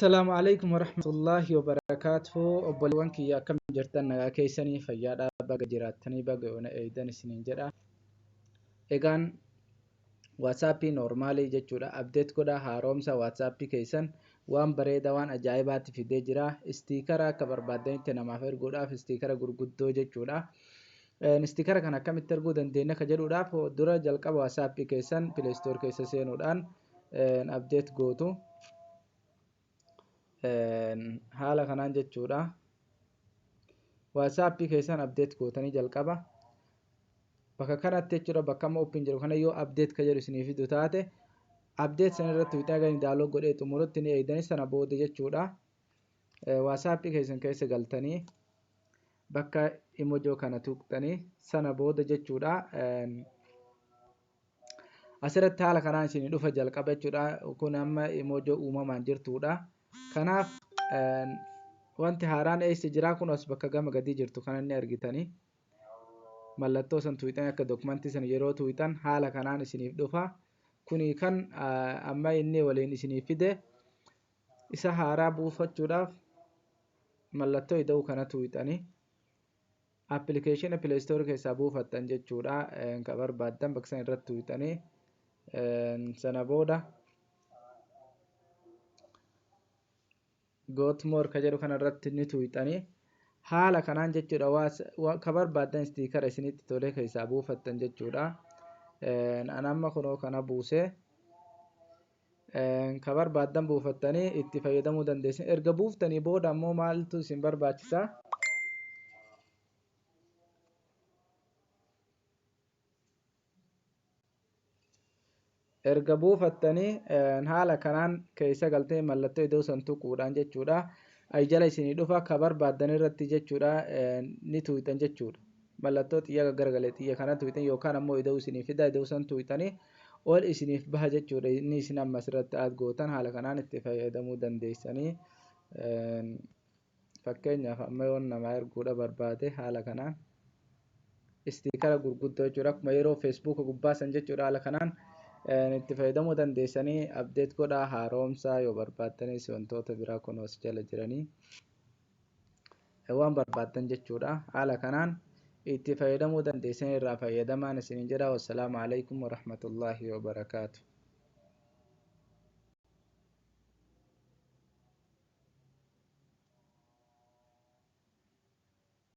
Assalaamu alaikum warahmatullaahi wabarakaatuhu. Obboleewwan kiyya, akkam jirtan? Nagaa keessanii? Fayyaadhaa? Baga jiraattanii, baga yoona eeydan isiniin jedha. Egaan WhatsAppii normalii jechuudha update godha, haaromsa WhatsAppii keessan. Waan bareeda, waan ajaa'ibaatti fidee jira. Stickera akka barbaaddanitti namaaf erguudhaaf, stickera gurguddoo jechuudha. Stickera kana akkamitti erguu dandeenya ka jedhuudhaaf, dura jalqaba WhatsAppii keessan Play Store keessa seenuudhaan update gootu haala kanaan jechuudha. WhatsAppii keessan update gootanii jalqaba bakka kanatti jechuudha, bakka amma open jedhu kana yoo update ka jedhu isinii fidu taate, update sana irratti wixaa gani download godhee xumurutti ni eegdanii. Sana booda jechuudha, WhatsAppii keessan keessa galtanii bakka emoji kana tuqxanii, sana booda jechuudha, asirratti haala kanaan isinii dhufa jalqaba jechuudha. Kun amma emoji uumamaan jirtudha. Kanaaf wanti haaraan eessa jira? Kun as bakka gama gadii jirtu kana inni argitanii, mallattoo san tuqxan, akka documentii san yeroo tuqxan haala kanaan isiniif dhufa. Kuni kan amma inni waliin isiniif fide. Isa haaraa buufachuudhaaf mallattoo ida'uu kana tuqxanii applicationa Play Store keessaa buufattan jechuudha. Ka barbaaddan bakka san irratti tuqxanii, sana booda "Get more" ka jedhu kana irratti ni tuqxanii, haala kanaan jechuudha, ka barbaaddan stickera isinitti tolee keessaa buufattan jechuudha. An amma kunoo kana buusee, ka barbaaddan buufattanii itti fayyadamuu dandeessan. Erga buuftanii booda ammoo maaltu isin barbaachisa? Erga buufattanii haala kanaan keessa galtee mallattoo iddoo san tuquudhaan jechuudha, ay jala isinii dhufa. Ka barbaaddan irratti jechuudha ni tuuxan jechuudha. Mallattoo xiyya garagalee xiyya kana tuuxan yookaan ammoo ida'uu isinii fida. Ida'uu san tuuxanii ol isiniif baha jechuudha. Inni isin amma asirratti add gootan haala kanaan itti fayyadamuu dandeessanii. Fakkeenyaaf amma yoon namaa erguudha barbaade, haala kanaan stickera gurguddoo jechuudha, akkuma yeroo Facebooka gubbaa san jechuudha, haala kanaan itti fayyadamuu dandeessanii. Update godhaa, haaromsaa. Yoo barbaaddanis wantoota biraa kunuus jala jiranii, waan barbaaddan jechuudha, haala kanaan itti fayyadamuu dandeessanii. Irraa fayyadamaan isinin jedha. Wassalaamu alaikum warahmatullaahi wabarakaatu.